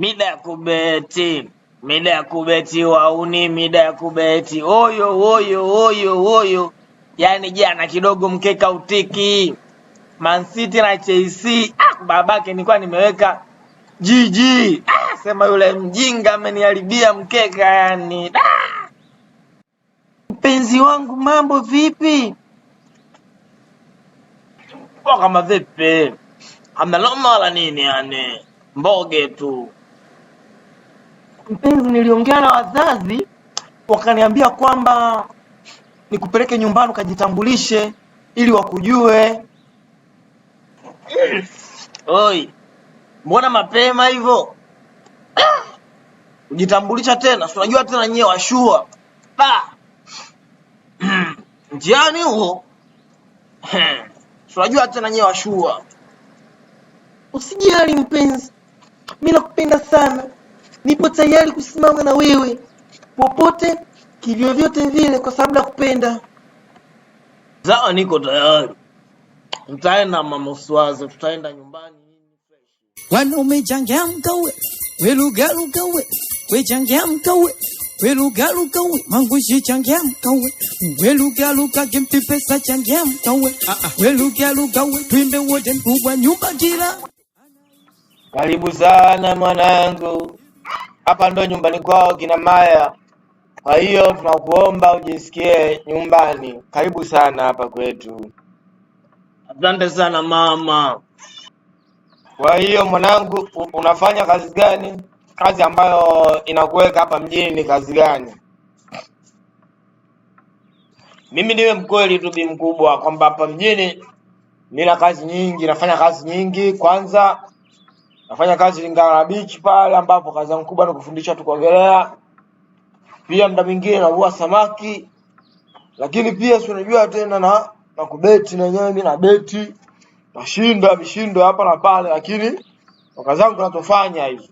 Mida ya kubeti, mida ya kubeti wauni, mida ya kubeti oyo oyo oyo oyo. Yaani jana kidogo mkeka utiki Man City na Chelsea. Ah, babake nilikuwa nimeweka GG. Ah, sema yule mjinga ameniharibia mkeka yani. Ah! Mpenzi wangu mambo vipi? Poa kama vipi? Hamna noma wala nini yani. Mboge tu. Mpenzi, niliongea na wazazi wakaniambia kwamba nikupeleke nyumbani ukajitambulishe ili wakujue. Oi, mbona mapema hivyo? Kujitambulisha tena, si unajua tena nyewe washua. Ba, mtihani huo. Si unajua tena nyewe washua. Usijali mpenzi, mi nakupenda sana, nipo tayari kusimama na wewe popote kivyovyote vile, kwa sababu nakupenda. Sawa, niko tayari. Tutaenda mama, usiwaze, tutaenda nyumbani. Wanaume changamka we, welugaluga we, we changamka we, welugaluga we, mangushi changamka we, welugaluga kimpi pesa changamka we, welugaluga we, twimbe wote mkubwa nyumba kila. Karibu sana mwanangu, hapa ndo nyumbani kwao kina Maya. Kwa hiyo tunakuomba ujisikie nyumbani. Karibu sana hapa kwetu. Asante sana mama. Kwa hiyo mwanangu, unafanya kazi gani? Kazi ambayo inakuweka hapa mjini ni kazi gani? Mimi niwe mkweli tu bi mkubwa kwamba hapa mjini nina kazi nyingi, nafanya kazi nyingi. Kwanza nafanya kazi Lingala Beach pale ambapo kazi yangu kubwa ni kufundisha watu kuogelea. Pia muda mwingine navua samaki, lakini pia si unajua tena na kubeti na yenyewe mimi na beti nashinda mishindo hapa na pale, lakini kwa kazi zangu ninazofanya hizo.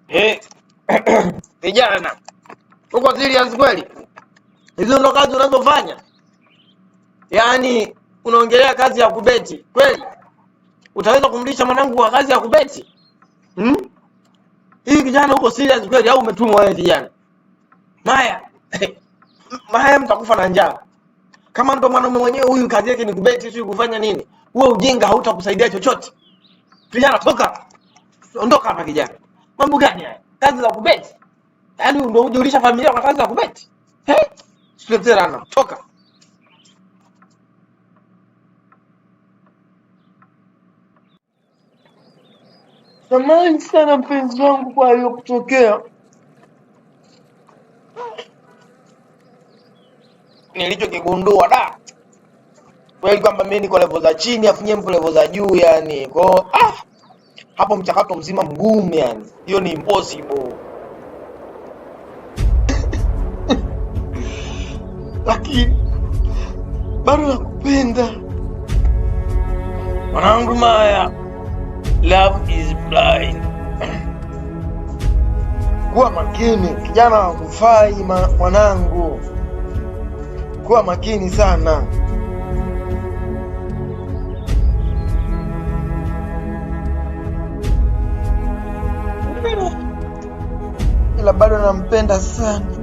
Eh, vijana, uko serious kweli? Hizo ndo kazi unazofanya? Yaani unaongelea kazi ya kubeti kweli? Utaweza kumlisha mwanangu kwa kazi ya kubeti? Hmm? Hii kijana uko serious kweli au umetumwa wewe kijana? Maya, Maya mtakufa na njaa. Kama ndo mwanaume mwenyewe huyu kazi yake ni kubeti sio kufanya nini? Huo ujinga hautakusaidia chochote. Kijana toka. Ondoka hapa kijana. Mambo gani haya? Kazi za kubeti? Yaani ndio hujulisha familia kwa kazi za kubeti? Eh? Tuletee laana. Toka. Samahani sana mpenzi wangu kwa aliyokutokea. Nilichokigundua da kweli kwamba mimi niko level za chini afu nyie mpo level za juu yani. Kwa hiyo hapo mchakato mzima mgumu yani. Hiyo ni impossible. Lakini bado nakupenda. Mwanangu Maya, love is blind. Kuwa makini kijana, hakufai mwanangu. Kuwa makini sana. Ila bado nampenda sana.